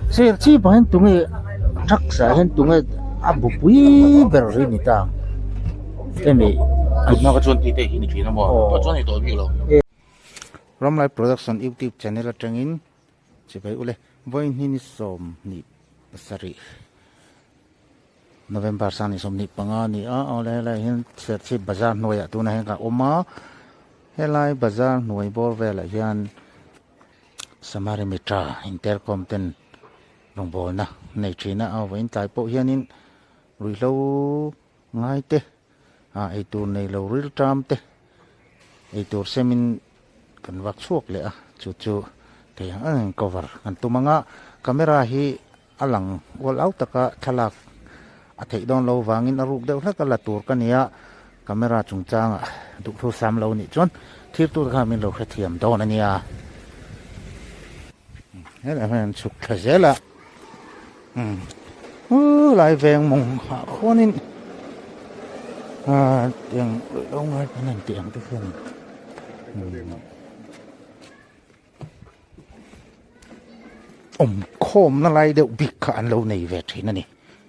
Serchhip ah hian tunge drugs ah hian tunge a bupui ber hi ni ta ang emi Tunhma kha chuan tih te hi ni thin a maw tah chuan ni tawh bik lo. Ramlai Production YouTube channel atangin chibai ule vawiin hi ni 27 November sang ni 25 a ni a awle helai hian Serchhip bazar hnuaiah tunah hian ka awm a helai bazar hnuai bawr velah hian Samari mitra intercom ten rawngbawlna nei thin a a vawiin tlai pawh hianin ruihhlo ngai te ah eitur nei lo rilṭam te eitur semin kan vak chhuak leh a chu chu thei ang ang in cover kan tum ang a camera hi a lang ual au taka thlalak a theih dawn lo vangin a ruk deuh hlek a la tur ka nia camera chungchangah duhthu sam lo nih chuan thil tur kha min lo hrethiam dawn a nia helai hian an chhuk thla zel a umm lai veng mawng ah khuanin ah tiang lo ngai kan han tih ang te khian umm. Awm khawmna lai deuh bik kha an lo nei ve thin a ni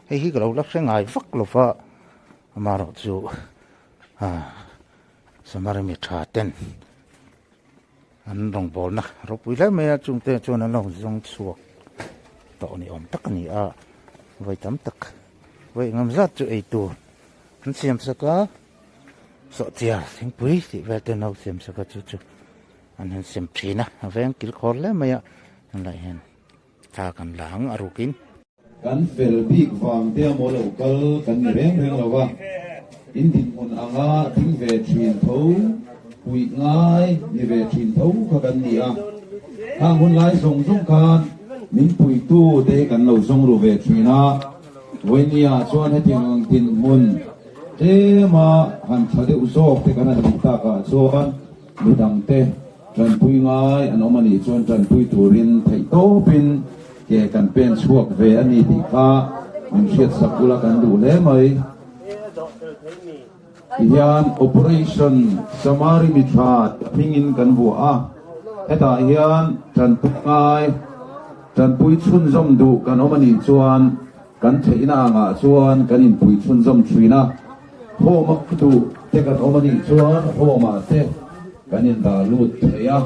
hei hi ka lo la hre ngai vak lo va amaherawh chu ah samari mi tha ten an rawngbawlna ropui hle mai a chungte chuan an lo zawng chhuak tawh ni awm tak a ni a vawi tam tak vawi engam zat chu ei tur an siam sak a sawhchiar thingpui tih vel te an lo siam sak a chu chu. An han sem thin a, a veng kil khawr hle mai a, tunlai hian thla kan la ang a rukin. Kan fel bik vang te amaw lo kal kan ni reng reng lo va, in dinhmun anga ding ve thin tho, puih ngai ni ve thin tho kha kan ni a. Khang hun lai zawng zawng khan min puitu te hi kan lo zawng ru ve thin a, Vawinia chuan hetiang ang dinhmun tlema han tha deuh zawk te kan han nih takah chuan, Midangte tanpui ngai an awm a nih chuan tanpui turin theihtawpin ke kan pen chhuak ve a ni tih kha min hriatsak ula kan duh hle mai. Tihian Operation Samari Mithla hmingin kan vuah a, hetah hian tanpui ngai, tanpui chhunzawm duh kan awm a nih chuan kan theihna angah chuan kan inpui chhunzawm thin a. Home a duh te kan awm a nih chuan home ah te kan in dah lut thei a.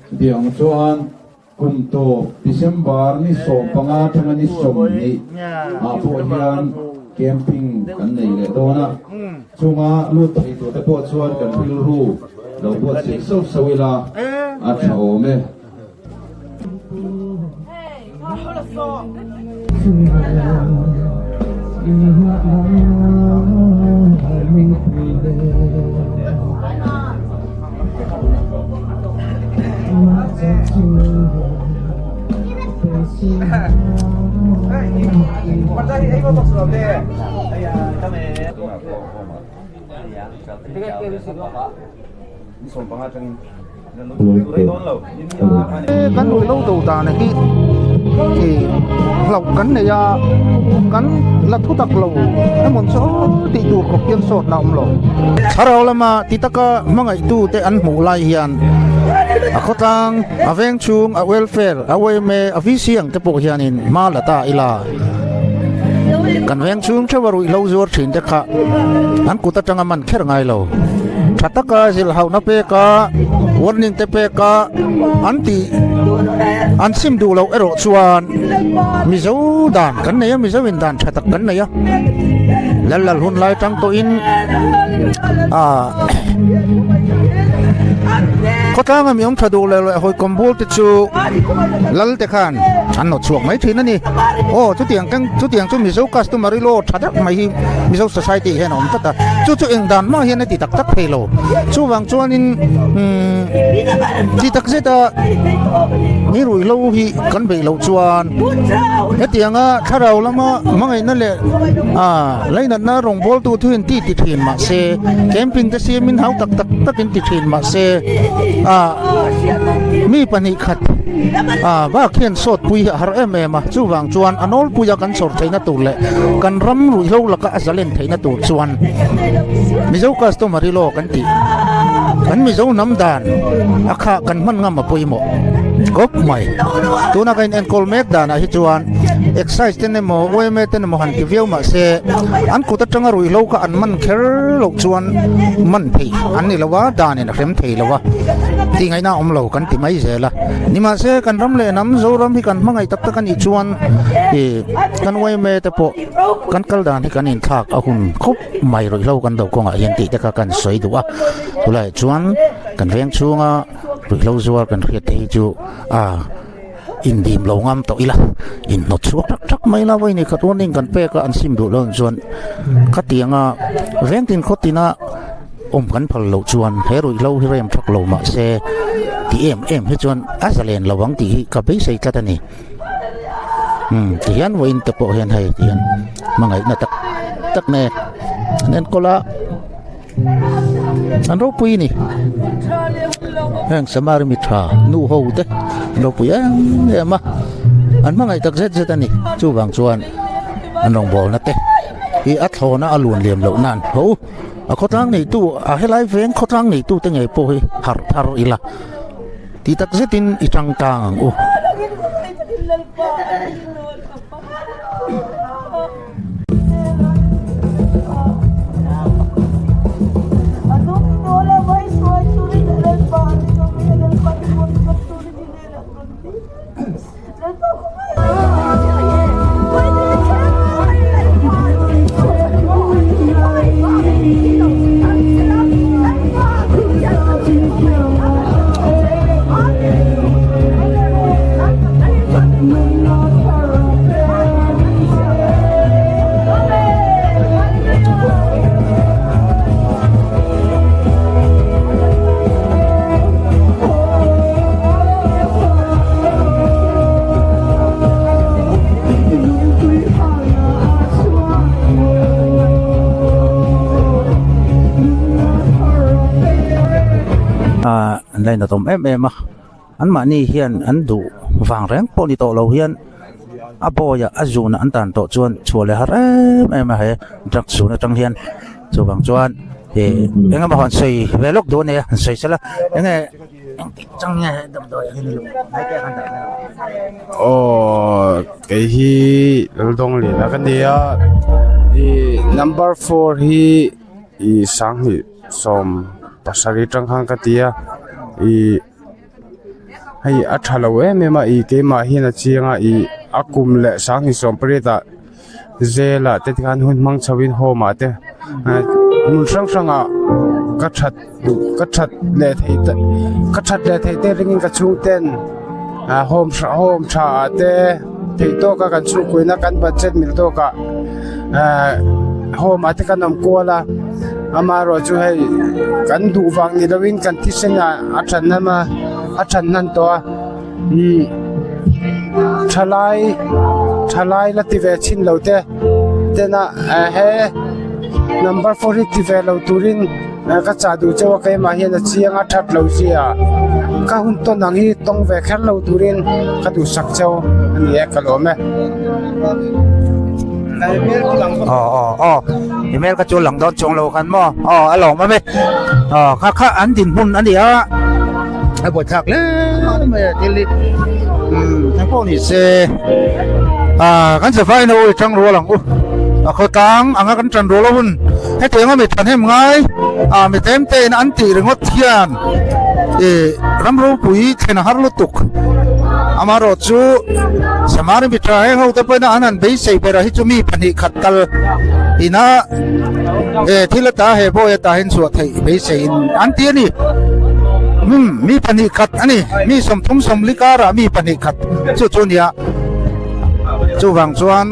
Chutiang chuan kum tawp December ni 15 atanga ni 20 ah pawh hian camping kan nei leh dawn a. Chunga lut thei tur te pawh chuan kan rilru lo buatsaih sauh sauh ila a tha awm e. Kan nuih lo do dan hi ih hlauh kan nei a kan la thu tak lo emawn chu tih tur khawp hian sawt na awm lo. Thlarau lama ti taka hmangaihtu te an hmuh lai hian a khawtlang a veng chhung a welfare a yma a VC ang te pawh hianin hma la ta ila kan veng chhung theuh a ruihhlo zuar thin te kha an kut atanga man kher ngai lo. Tha taka zilhauhna peka warning te peka an tih an sim duh loh erawh chuan Mizo dan kan nei a Mizo in dan tha tak kan nei a lal lal hun lai tang tawhin ah khawtlang a mi awm tha duh leh leh hawi kawm bul te chu lal te khan an nawt chhuak mai thin a ni aw chutiang keng chutiang chu Mizo customary law tha deuh mai hi Mizo society hian a awm tlat a chu chu eng dan mah hian a ti tak tak thei lo chuvang chuanin umm ti tak zet a ni ruihhlo hi kan beih loh chuan hetianga thlarau lama hmangaihna leh ah lainatna rawngbawltu thu in ti ti thin mahse camping te siamin hau tak tak takin ti thin mahse ah mi pahnih khat ah bak hian sawt pui hi a har em em a chuvang chuan a nawlpuia kan chhawr theihna tur leh kan ram ruihhlo laka a zalen theihna tur chuan Mizo customary law kan tih kan Mizo hnam dan a khah kan hman ngam a pawimawh. khawp mai. Tuna ka inenkawl mek danah hi chuan excise ten emaw yma ten emaw han ti viau mah se an kut atanga ruihhlo kha an man kher loh chuan man thei an ni lo a, danin a hrem thei lo a tih ngaihna a awm lo kan ti mai zel a. Nimahse kan ram leh hnam Zoram hi kan hmangaih tak tak a nih chuan ih kan yma te pawh kan kal dan hi kan inthlak a hun khawp mai ruihhlo kan do kawngah hian tih te kha kan sawi duh a tulaiah chuan kan veng chhunga ruihhlo zuar kan hriat te hi chu a indim lo ngam tawh ila inhnawt chhuak tak tak mai ila vawiin khat warning kan pek a an sim duh loh chuan khatianga veng tin khaw tina awm kan phal loh chuan he ruihhlo hi rem thak lo mahse ti em em hi chuan a zalen lo ang tih hi ka beisei tlat a ni. Umm ti hian vawiin te pawh hian hei ti hian hmangaihna tak tak nen an enkawl a an ropui a ni heng samari mi tha nu ho te an ropui em em a an hmangaih tak zet zet a ni chuvang chuan an rawngbawlna te hi a thlawna a luan liam loh nan ho a khawtlang neitu a helai veng khawtlang neitu te ngei pawh hi harh thar ila. Tih tak zetin i tang tang ang u. An lainat awm em em a anmahni hian an duh vang reng pawh ni tawh lo hian a bawiah a zunah an tan tawh chuan chhuah leh har em em a he drugs zun atang hian chuvang chuan ih eng emaw han sawi ve lawk duh a nia han sawi sela eng nge engtik chang nge damdawi ang hi ni lo mai te khan dah vel Aw kei hi Laldawng Liana ka ni a ih number four hi ih sanghnih sawm pasarih atang khan ka ti a ih. Hei a tha lo em em a ih keimah hian a chiang a ih a kum leh sanghnih sawm pariat ah zel ah te tikhan hun hmang chho in home ah te hmun hrang hrang ah ka that duh ka that leh theih te ka that leh theih te ringin ka chhung ten ah home home tha ah te theih tawk a kan chhungkuina kan budget mil tawk ah ahh home ah te kan awm kual a amaherawhchu hei kan duh vang ni lovin kan thisen ah a that hnan a a that hnan tawh a umm thalai thalai la ti ve chhin lo te tena he number four hi ti ve lo turin ka chah duh chauh a keimah hian a chiang a that lo zia ka hun tawn ang hi tawng ve kher lo turin ka duhsak chauh a ni e ka lawm e. Aw aw aw email ka chu lang dawn chuang lo khan maw aw a lawm awm e aw kha kha an dinhmun a ni a a buaithlak hle mai a thil hi umm eng pawh ni se ah kan zavai no i tang rual ang u a khawtlang anga kan tan rual a hun hetiang a mi thahnem ngai ah mi tlem te in an tih ringawt hian ih ram ropui thlen a har lutuk amaherawh chu Samari mitra heng ho te pawhin an han beisei ber a hi chu mi pahnih khat kal ina he thil ata he bawi ata hian chhuah theih beisei in an ti a ni umm mi pahnih khat a ni mi sawmthum sawmli karah mi pahnih khat chu chu a nia chuvang chuan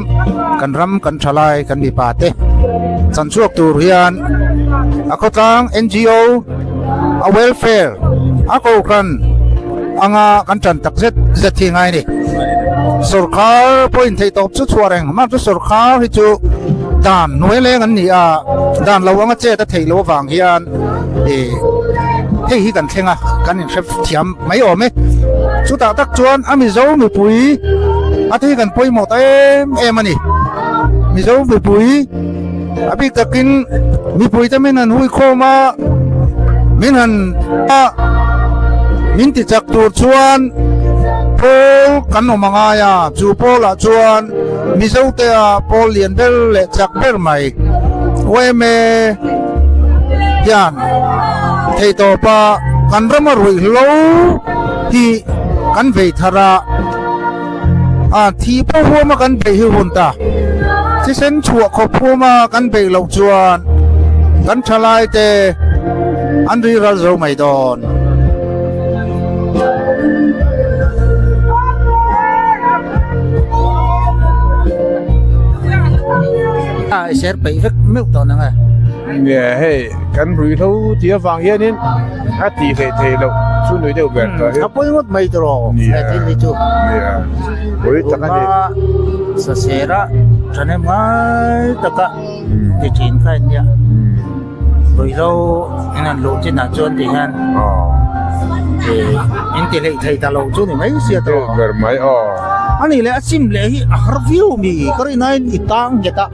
kan ram kan thalai kan mipa te chanchhuak tur hian a khawtlang N_G_O a welfare a kohhran anga kan tan tak zet zet hi ngai a ni sawrkar pawhin theih tawp chu chhuah reng hman chu sawrkar hi chu dan hnuai leng an ni a dan lo anga chet a theih loh avang hian ih hei hi kan thleng a kan inhre thiam mai awm e chutah tak chuan a mizo mipui a te hi kan pawimawh ta em em a ni mizo mipui a bik takin mipui te min han hui khawm a min han a min ti chak tur chuan. Pawl kan awm a ngai a, chu pawlah chuan Mizotea pawl lian ber leh chak ber mai yma hian theihtawpa kan rama ruihhlo hi kan vei thar a, a thi pawh huama kan beih hi hun ta. Thisen chhuah khawp huama kan beih loh chuan kan thalaite an riral zo mai dawn. A ser peih vek meuh tawh nang e. Nge hei kan ruihhlo tih avang hianin a tih hlei thei loh chu nui deuh ber tawh hi. A pawi ngawt mai tawh he thil hi chu. Nia pawi tak a ni. Sa sera thahnem ngai taka ti thin kha ania. Ruihhlo in an luh chinah chuan ti hian in ti hleih thei ta lo chu ni mai sia tawh. Ber mai aw. Ani leh a sim leh hi a har viau mi ka rin aiin i tang nghet a.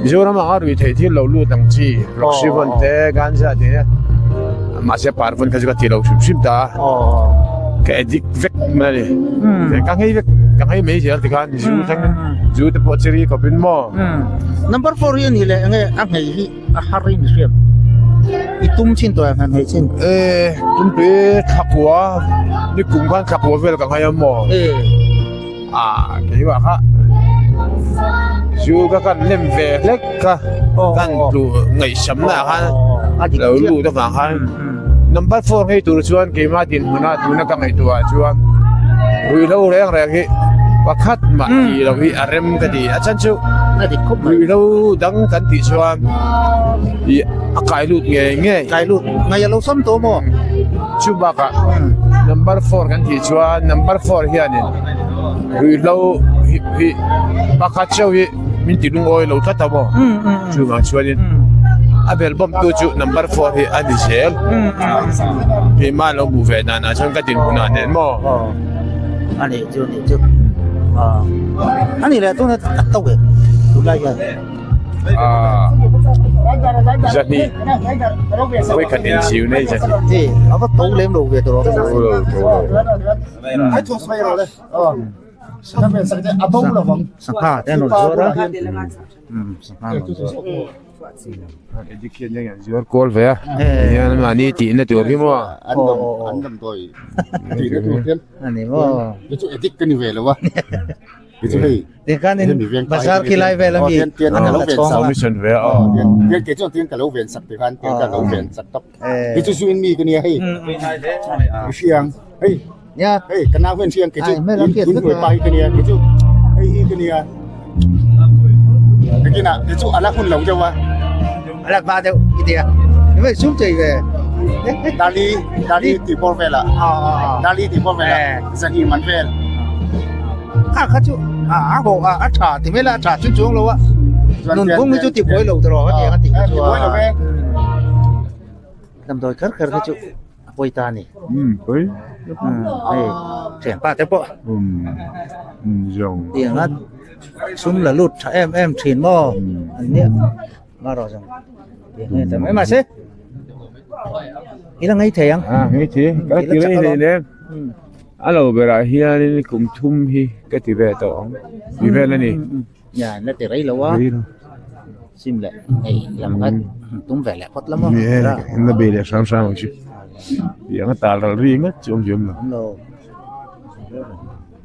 Mizoram anga ruih theih thil lo lut ang chi Roxyvon te Ganja te mahse Parvon kha chu ka ti lo hrim hrim ta a. Ka addict vek mai a ni. Ka nghei vek ka nghei mai zel tikhan zu thleng zu te pawh chiri khawpin maw. Number four hi a nih leh enge a nghei hi a har in hriat i tum chin tawh em nghei chin. E tumpui thlakua ni kum khan thlakua vel ka nghei a maw. E a keimah kha zu ka kan lem ve hlek kha kan tlu ngaihsamna khan lo lut avang khan number four nghei tur chuan keimah dinhmuna tuna ka ngaihtuah chuan ruihhlo reng reng hi pakhat mah tih loh hi a rem ka ti a chhan chu ruihhlo dang kan tih chuan ih a kai lut ngei ngei kai lut ngaih a lo sam tawh maw chu bakah number four kan tih chuan number four hianin ruihhlo hi hi pakhat chauh hi min ti lungawi lo tlat a maw chuvang chuanin a bel bawm tu chu number four hi a ni zel keimah lo hmuh ve dan ah chuan ka dinhmun ah nen maw a nih chu nih chu a nih leh tuna a to em tunlai hian zahnih vawikhat inchiu nei zahnih a va to lem lo ve tawh to lo to lo Sangha te an rawn zuar a sangha an rawn zuar Education an zuar kual ve a hian mahni tihna tur hi maw an dam an damdawi tihna tur hian ani maw chu addict ka ni ve lo a chu hei Tikhanin bazar khi lai vel ami an lo chhawng a commission ve a tian ke chuan tian ka lo ven sak tikhan tian ka lo ven sak tawp hi chu chu in mi ka nia hei hriang hei Nia. Hei ka nau hian hriang kei chu in hnuai pa hi ka nia kei chu hei hi ka nia nakinah kei chu a la hun lo deuh a a la hma deuh i tia ni mai sum chei ve dali dali tih bawr velah dali tih bawr velah zahnih man vel kha kha chu a a haw a a tha ti mai la a tha chu chuang lo a nunphung hi chu ti buai lo tawh a tiang a tih kha chu a damdawi kher kher kha chu a pawi ta a ni. Umm pawi. Umm hei thianpa te pawh. Umm umm zawng. Tiang a sum la lut tha em em thin maw an nia marawh zawng tiang nge ta mai mahse i la ngei thei ang. A ngei thei ka ti rei hlei nem a lo berah hianin kum thum hi ka ti ve tawh ang ti vel a ni. Nia la ti rei lo a sim leh hei lam kha tum ve leh phawt la maw Ni e la bei leh hram hram ang chu tiang a tal ral ri ngat chu awm zem lo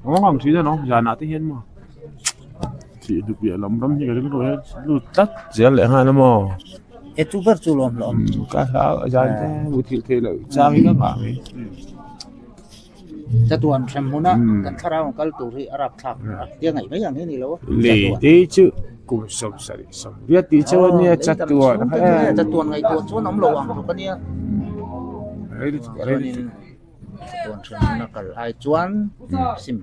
awm ang thin a no zanah te hian maw thih duh piah lam ram hi ka ring rawh e lut tlat zel leh nghal a maw e chu ber chu lawm hlawm ka hlau a zan te muthilh theih loh chang hi ka ngah mai. Chatuan hrem hmuna kan thlarau ang kal tur hi a rapthlak a tia ngaih mai ang hi a ni lo a. Lei te chu kum 70 80 tih chu a nia chatuan chatuan ngaihtuah chuan awm lo ang tluk a nia. Chuanin chatuan hrem hmuna kal ai chuan sim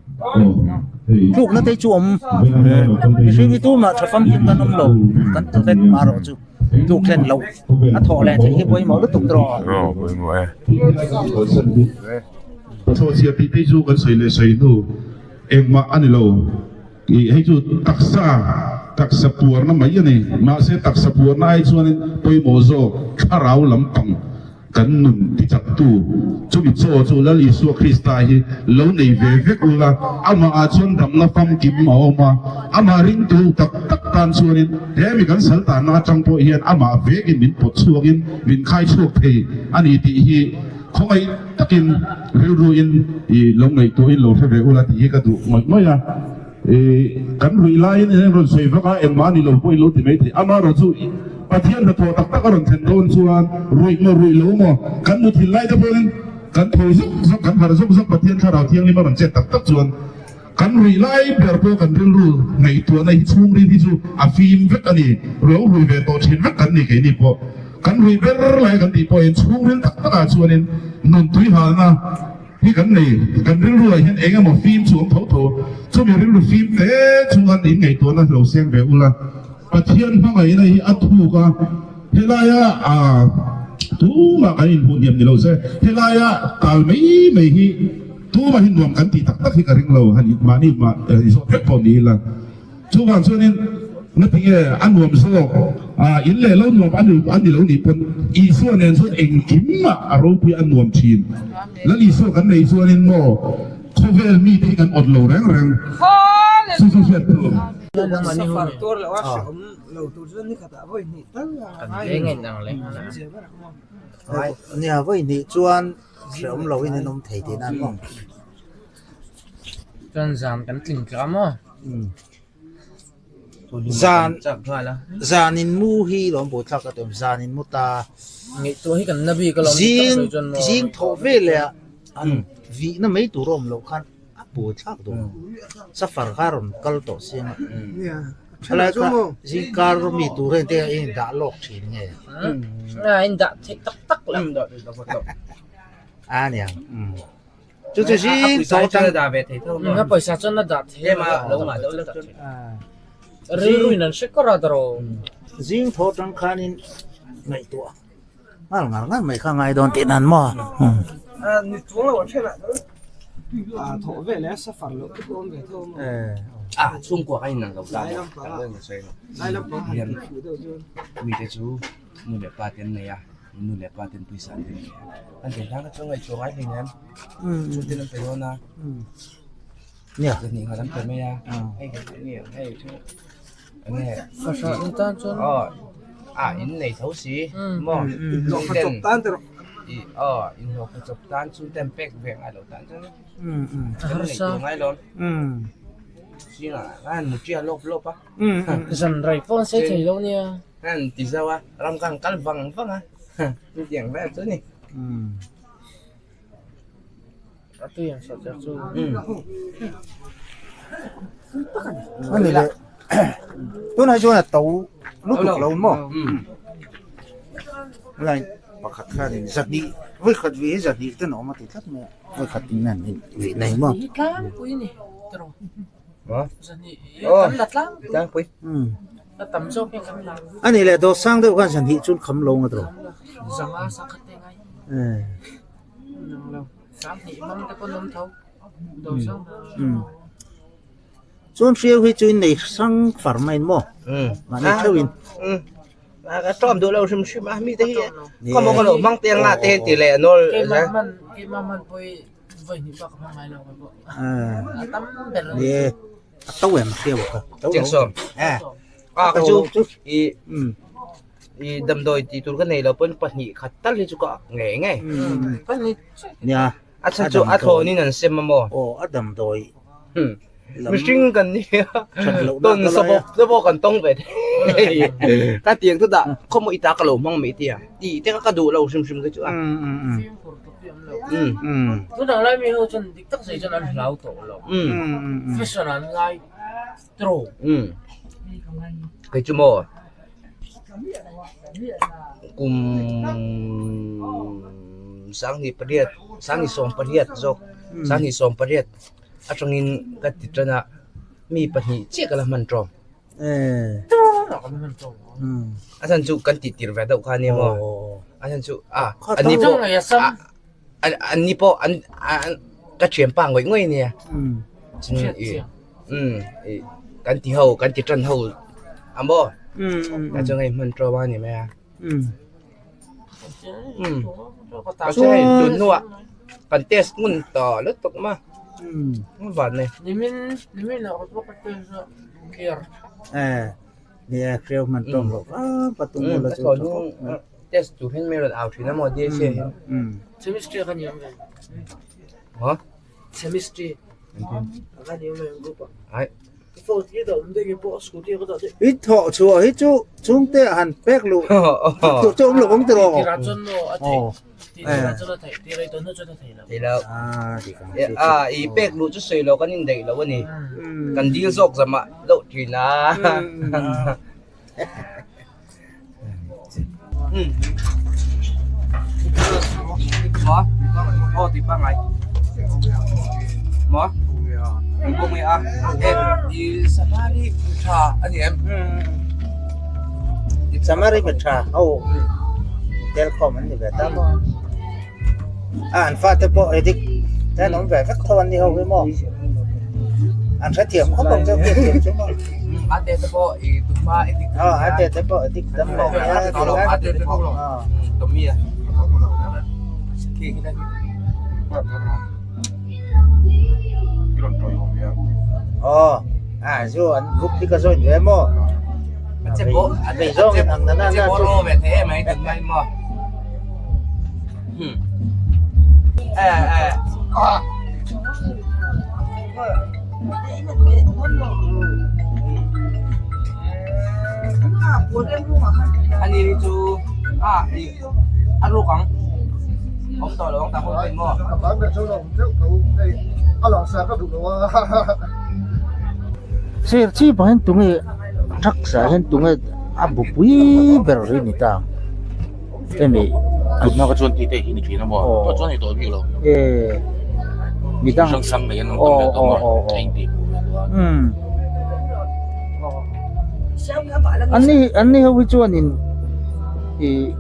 tlukna te chu awm mihring hi tumah tha famkim kan awm lo kan tlu vek marawh chu. Tluk thlen loh a thawh leh theih hi pawimawh lutuk tawh. Aw pawimawh e. Chhawhchhiah tih phei chu kan sawi leh sawi hnu engmah a ni lo. Ih hei chu taksa taksa puarna mai a ni. Mahse taksa puarna ai chuanin pawimawh zawk thlarau lampang. Kan nun tichaktu chumi chaw chu Lal Isua Krista hi lo nei ve vek ula, amahah chuan damna famkim a awm a, amah ringtu tak tak tan chuanin he mi kan sal tanna atang pawh hian amah vekin min pawt chhuakin min khai chhuak thei a ni tih hi khawngaih takin rilruin i lo ngaihtuahin lo hre ve ula tih hi ka duh ngawih ngawih a. Kan ruih laiin eng rawn sawi vak a, engmah a ni lo pawhin lo ti mai thei. Amaherawh chu Pathian hnathawh tak tak a rawn thlen dawn chuan ruih maw ruih lo maw, kan muthilh lai te pawhin kan tho zawk zawk, kan harh zawk zawk Pathian Thlarau Thianghlim a rawn chet tak tak chuan kan ruih lai ber pawh kan rilru ngaihtuahna hi chhungril hi chu a fim vek a ni. Lo rui ve tawh thin vek kan ni keini pawh. Kan ruih ber lai kan tih pawhin chhungril tak takah chuanin nun tuihalna, Hi kan nei, kan rilru ah hian eng emaw fim chu awm tho tho, chumi rilru fim te chuan in ngaihtuahna lo seng ve ula, Pathian hmangaihna hi a thuk a, helaia ah tumah kan inhmuh hniam ni lo se, helaia kal mai mai hi tumah hi nuam kan tih tak tak hi ka ring lo, han mahni mah zawh vek pawh ni ila. Chuvang chuanin ngatinge a nuam zawk a, in leh lo nuam a ni lo nih pawn Isua nen chuan engkim ah a ropui a nuam thin. Lal Isua kan nei chuanin maw khawvel mite hi kan awt lo reng reng. Chu chu hriat tur. Nia vawi hnih chuan hrehawm loin an awm thei tihna an awm. Chuan zan kan tling tla maw? Zan zan in mu hi lawm buai thlak ka ti awm zan in mu ta Ngaihtuah hi kan na bik alawm zing zing thawh veleh ah an vihna mai tur a awm loh khan a buai thlak dawn safar kha a rawn kal tawh siang a helai kha zing kar mi tur heng te a indah lawk thin nge a indah theih tak tak lo a niang. Chu chu zing tawh tang. A pawisa chuan a dah thei a lo ngah deuh lek thin. Rilru in an hre kawr a dawr. Zing thaw tang khanin ngaihtuah ngal ngar ngar mai kha ngai dawn tih nan maw. Ni chuang lo a then ah chuan thawh vel e safar loh te pawh awm ve tho maw. A chhungkua ka inang lo ta maw. Mi te chu nu leh pa te an nei a. Nu leh pa ten pawisa an nei a, an thei hlang chu ngaihtuah ngai hlei nen chu ten an pe dawn a, zahnih nghat an pe mai a, hei hei hei chu enge aw a in nei tho si maw aw inhlawh kha chawp tan chu ten pek ve ngai lo tan chuan kan ngaihtuah ngai lo zingah khan mutia lawp lawp a zan rei pawh an sawi thei lo nia. An ti zauh a, ram kha an kal vang vang a, chutiang vel chu a ni. A tui ang sawt cher chu. Ani le tunah chuan a to lutuk lo maw? Lai pakhat khanin zahnih vawikhat vih hi zahnih ten a awm a ti tlat mai a, vawikhat in an vih nei maw? Tlangpui ni tiraw. A nih leh dawt sang deuh khan zahnih chu kham lo nga tawh. Chuan hriau hi chu in nei hrang far mai in maw? Mahni theuh in. Ka tlawm duh lo hrim hrim a mi te hi ka maw ka lo hmang te anga te ti leh nawl. Ni a to em hriau kha Chiang eh a ka chu i i damdawi tih tur ka nei lo pawn pahnih khat tal hi chu ka ak ngei ngei nia a chhan chu a thlawn in an sem a maw aw a damdawi Mihring kan ni a, tawn sawp te pawh kan tawng ve thei. Ka tiang chu dah khawmaw i ta ka lo hmang mai tia tih te kha ka duh lo hrim hrim kha chu a. Tunah lai mi ho chuan dik tak zai chuan an hlau tawh lo. Fashion an ngai tawh. Kei chu maw kum 18 18 zawk 18 Atangin ka ti tan a, mi pahnih chiah ka la hman tawm. A chhan chu kan tih tir ve deuh kha ania maw. A chhan chu a ani pawh ani pawh an ka thianpa ngawih ngawih ania. Kan ti ho kan ti tan ho a maw. Ka chu ngei hman tawm a ni mai a. Mahse hei tun hnuah kan test ngun ta lutuk ma van nei. Nimin nimin ah ka pawh ka test a clear. Eh ni e clear hman tawm loh va patung bula chu tha khawp mai. Test tur hian mi rawn au thin a maw DSC ah hian. Chemistry ah ka ni awm ve. Huh? Chemistry ah ka ni awm ve group ah. Ai. I thawh chhuah hi chu chhungte ah han pek luh tur chu awm lo awm tiraw? A i pek luh chu sawi lo kan indaih lo a ni. Kan dil zawk zamah loh thin a. Maw tih pangai maw an bawk mai a e i samari tha a ni em samari mi tha ho telkhawm an ni ve ta maw a an fate pawh edik te an awm ve vek tho an ni ho hi maw an hrethiam khawp ang chu hriat thiam chu maw a te te pawh i tunhma edik a te te pawh edik dam lo a te te pawh tommy a aw a chu an group hi ka join ve maw vei zawng in ang na na na chu ve thei em ai tunhma hi maw Ani hi chu a i a ruk ang awm tawh lo ang tak hun maw Sir chi pawh hian tunge drugs ah hian tunge a bupui ber hi ni ta ang. Emi Tunhma ka chuan tite hi ni thin a maw tawh chuan ni tawh bik lo midang hrang hrang nei an awm tam ve tawh maw a intih hmuh ve tawh a Anni anni ho hi chuanin ih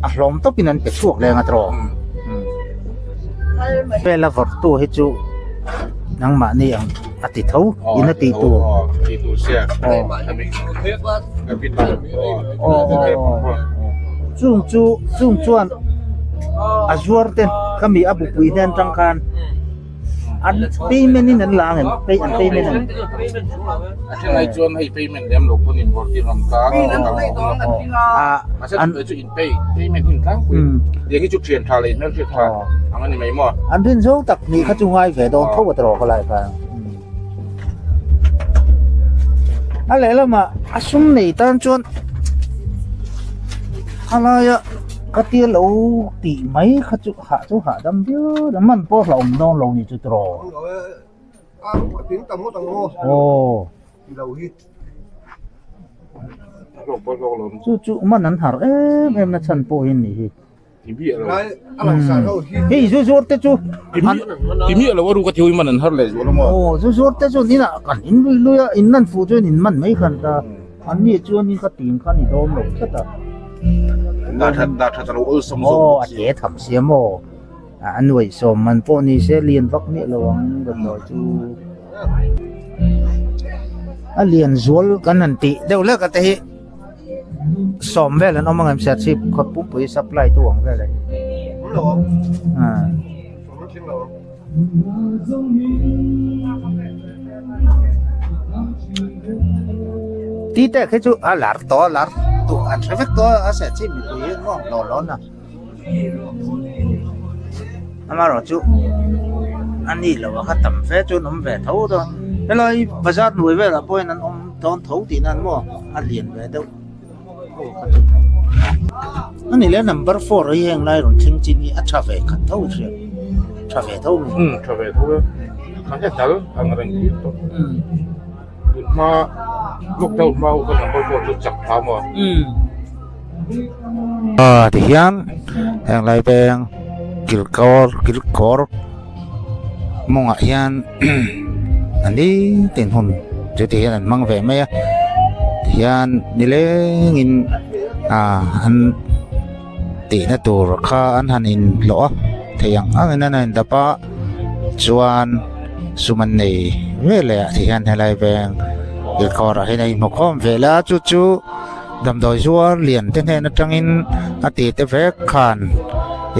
a hlawm tawpin an pe chhuak leng a tawh vela vawrhtu hi chu nangmahni ang a ti tho in a tih tur chung chu chung chuan a zuar te ka mi a bupui hnen tang khan an payment in an la ang em pay an payment ang a then ai chuan hei payment lem lo pawn in vawrh tir ang ta a an chu in pay payment in tlangpui tiang hi chu thian tha leh hmelhriat tha ang a ni mai maw an rin zo tak ni kha chu ngai ve dawn tho a tawh ka lai khan A lehlamah a sum nei tan chuan a laia ka tia lo tih mai kha chu hah chu hahdam viau a man pawh hlauhawm dawn lo ni chu tiraw. Aw. Chu chu man an har em em na chhan pawh hi ni hi. Hei zu zuar te chu ti miah lo a ruk a thil man an har leh zual a maw aw zu zuar te chuan inah kan in lui lui a in nan fuh chuan in man mai khan ta an ni chuan in ka tim khan i dawm lo tlat a dah that dah that a lo awlsam zawk aw a te tham sia maw a nuaih sawm man pawh ni se lian vak miah lo ang damdawi chu a lian zual kan han tih deuh lek a te hi. Sawm vel an awm ang em Serchhip khaw pumpui supply tu ang vel a ni. Ti te khi chu a lar tawh a lar duh an hre vek tawh a Serchhip mipui hi an nuam hlawl hlawl a. Amaherawhchu a ni lo a kha tam fe chu an awm ve tho dawn helai bazar hnuai velah pawhin an awm dawn tho tihna an maw a lian ve deuh a ni le number four hi heng lai rawn thleng chin hi a tha ve khat tho hria tha ve tho mai um tha ve tho e a he dal ang reng hi tawh tun hma lockdown hma ho kha number four chu chak tha maw um ah tihian heng lai peng kilkawr kilkawr mawngah hian a nitin hun chu ti hian an hmang ve mai a tihian nilengin ah an tihna tur kha an han inhlawh a thei ang angin an han indap a chuan sum an nei ve leh ah tihian helai veng kilkawrah hian a inhmukhawm ve leh a chu chu. Damdawi zuar lian te hnen atangin a ti te vek khan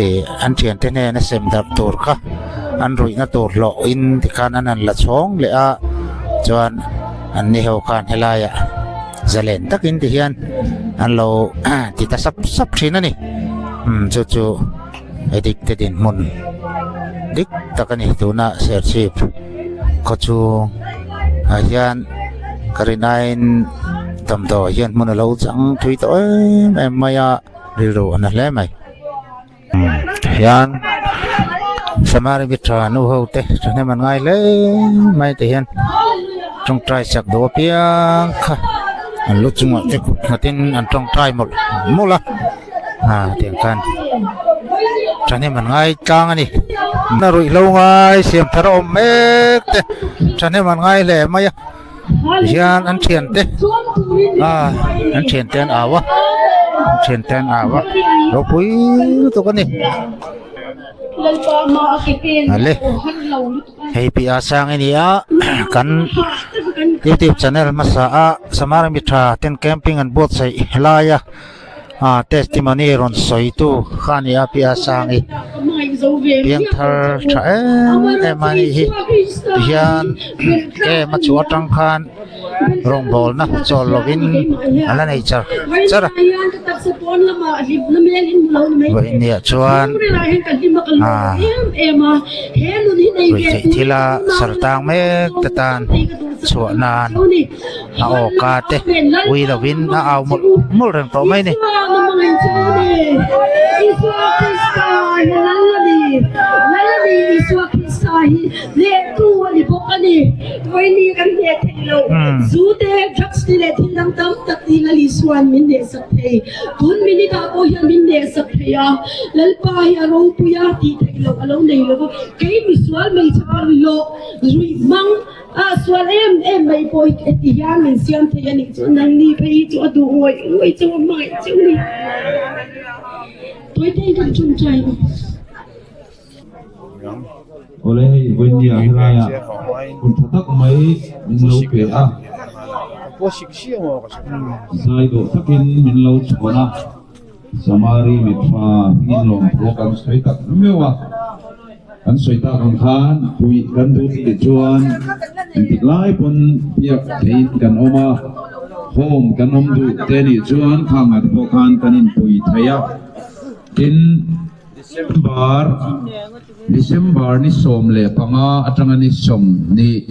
ih an thian te hnen a sem darh tur kha an ruihna tur hlawh in tikhan an han la chhawng leh a chuan an ni ho khan helaiah zalen takin ti hian an lo ti ta sap sap thin a ni umm chu chu addict te dinhmun dik tak a ni tuna serchhip khawchhung ah hian ka rin aiin damdawi hian hmun a lo chang thui tawh em em mai a rilru a na hle mai umm tihian samari mi tha nu ho te thahnem an ngai hle mai ti hian tawngtai chak duh apiang kha an lu chungah te kut nghatin an tawngtai mawlh mawlh a. Ah tiang khan thahnem an ngai tlang a ni na ruihhlo ngai siam thar a awm mek te thahnem an ngai hle mai a tihian an thian te ah an thian te an au a an thian te an au a ropui lutuk a ni ale hei piah ah sang a ni a kan youtube channel hmasa a samara mi tha ten camping an buatsaih lai a. Ah testimony rawn sawi tu kha a ni a pi a sang hi piangthar tha em em a nih hi tihian kem a chhuah atang khan rawngbawlna chawl lovin a la nei char char a vawiin ni ah chuan ah ruihtheih thila sartang mek te tan chhuah nan. A aw ka te ui lovin a au mawlh mawlh reng tawh mai a ni. A sual em em mai pawh hi heti hian min siam thei a nih chuan nangni phei hi chu a duh ngawih ngawih chu a hmangaih chiu ni. Tawite kan tawngtai ang. Awle hei vawinia helaiah hun tha tak mai min lo pe a, zai dawh takin min lo chhawn a, Samari mitha hmingin lawmthu kan sawi tak meuh a. Kan sawi tak ang khan puih kan duh tih chuan engtik lai pawn biak theiin kan awm a, home kan awm duh te nih chuan khangah te pawh khan kan inpui thei a. Tin, December December ni 15 atanga ni 20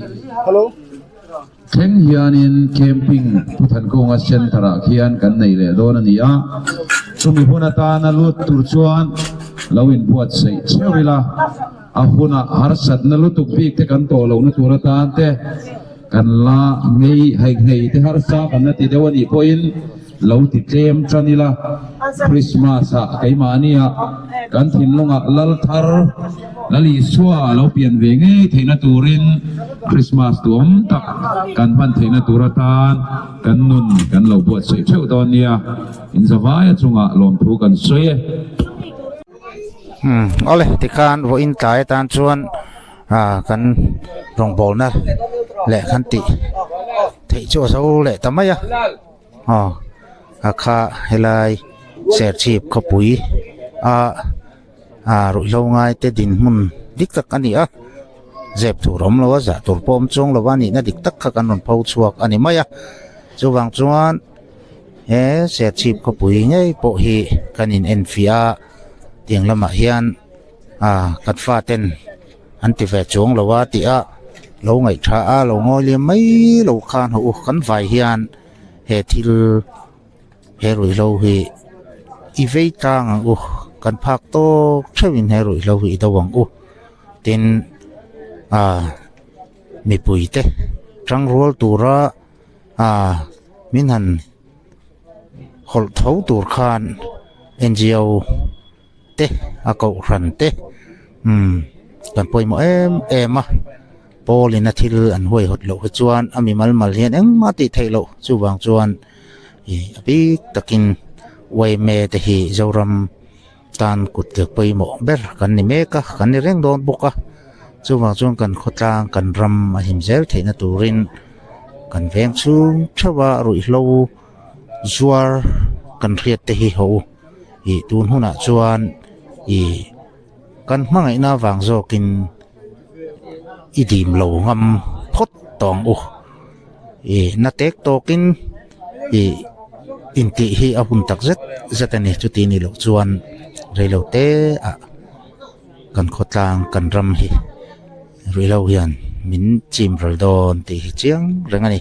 thleng hianin camping Pu Thankawnga Centre ah khian kan nei leh dawn a ni a, chumi hun atana lut tur chuan lo inbuatsaih cheu ila, a hunah harsatna lutuk bik te kan tawh lohna tur atan te kan la ngei hei ngei te harsa kan la ti deuh a nih pawhin lo ti tlem tan ila, Christmas ah keimahnia kan thinlungah lal thar Lal Isua lo pian ve ngei theihna turin Christmas duhawm tak kan hman theihna tur atan kan nun kan lo buatsaih theuh dawn nia, inzavaia chungah lawmthu kan sawi e. Umm awle tikhan vawiin tlai atan chuan ah kan rawngbawlna leh kan tih theih chu a zo leh ta mai a. Aw a kha helai serchhip khawpui a ah ruihhlo ngai te dinhmun dik tak a ni a zep tur awm lo a zah tur pawh awm chuang lo a nihna dik tak kha kan rawn pho chhuak a ni mai a chuvang chuan he serchhip khawpui ngei pawh hi kan in enfiah a tiang lamah hian ah kan faten an ti ve chuang lo a tih a lo ngaih tha a lo ngawi liam mai lo khan hawh u kan vai hian he thil he ruihhlo hi i vei tlang ang u kan phak tawk theuh in he ruihhlo hi i do ang u tin ah mipui te tangrual tura ah min han hawlh tho tur khan N G O te a kohhran te umm kan pawimawh em em a pawl in a thil an huaihawt loh hi chuan a mi mal mal hian engmah tih theih loh chuvang chuan ih a bik takin yma te hi Zoram tan kut ke pawimawh ber kan ni mek a kan ni reng dawn bawk a chuvang chuan kan khawtlang kan ram a him zel theihna turin kan veng chhung theuh a ruihhlo. zuar kan hriat te hi ho u ih tun hunah chuan ih kan hmangaihna avang zawkin i dim lo ngam phawt tawh ang u ih na tek tawkin ih intih hi a hun tak zet zet a ni chuti ni loh chuan reilo te ah kan khawtlang kan ram hi ruihhlo hian min chim ral dawn tih hi chiang reng a ni.